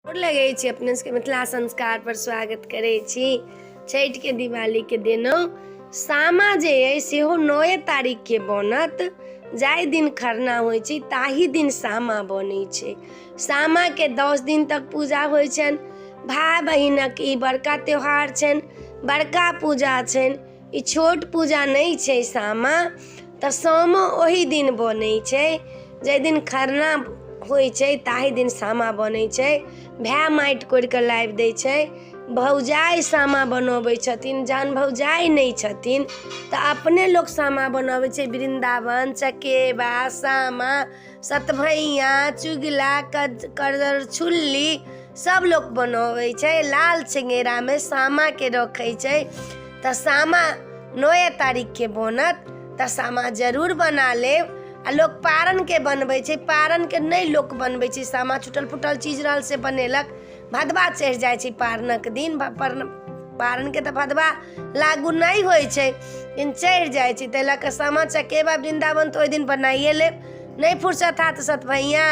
गोर लगै छी अपने सबके मिथिला संस्कार पर स्वागत करै छी। छठिके दिवालीके दिन सामा जे अइ सेहो 9 तारीखके बनत। जाहि दिन खरना होइ छै ताहि दिन सामा बनै छै। सामाके 10 दिन तक पूजा होइ छनि। भाय बहिनक ई बड़का त्योहार छनि, बड़का पूजा छनि, ई छोट पूजा नहि छै सामा। तऽ सामो ओही दिन बनै छै जाहि दिन खरना होइ छै, ताहि दिन सामा बनै छै। भाय माटि कोरि कऽ लाबि दै छै, भौजाइ सामा बनबै छथिन। जहन भौजाइ नहि छथिन तऽ अपने लोक सामा बनबै छै। वृन्दावन, चकेबा, सामा, सतभैया, चुगला, करछुल्ली सब लोक बनबै छै। लाल चंगेरामे सामाके रखै छै। तऽ सामा 9 तारीखके बनत, तऽ सामा जरूर बना लेब। आ लोक पारनके बनबै छै, पारनके नहि लोक बनबै छै। सामा छुटल फुटल चीज रहल से बनेलक। भदवा चढ़ि जाइ छै पारनक दिन। पारनके तऽ भदवा लागू नहि होइ छै, लेकिन चढ़ि जाइ छै। ताहि लऽ कऽ सामा चकेबा वृन्दावन तऽ ओहि दिन बनाइए लेब। नहि फुर्सत हैत तऽ सतभैया,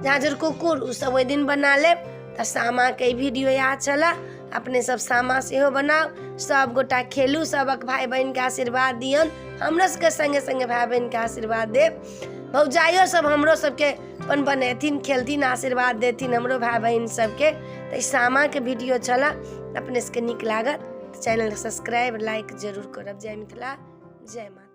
झाँझर कुकुर ओसभ ओहि दिन बना लेब। तऽ सामाके ई वीडियो इएह छलए। अपने सब सामा सेहो बनाउ, सब गोटा खेलू, सबक भाय बहिनके आशीर्वाद दियौन। हमरो सबके सङ्गे सङ्गे भाय बहिनके आशीर्वाद देब। भौजाइयो सब हमरो सबके अपन बनेथिन, खेलथिन, आशीर्वाद देथिन हमरो भाय बहिन सबके। तऽ ई सामाके वीडियो छलए। अपने सबके नीक लागत तऽ चैनल सब्सक्राइब लाइक जरूर करब। जय मिथिला, जय माँ।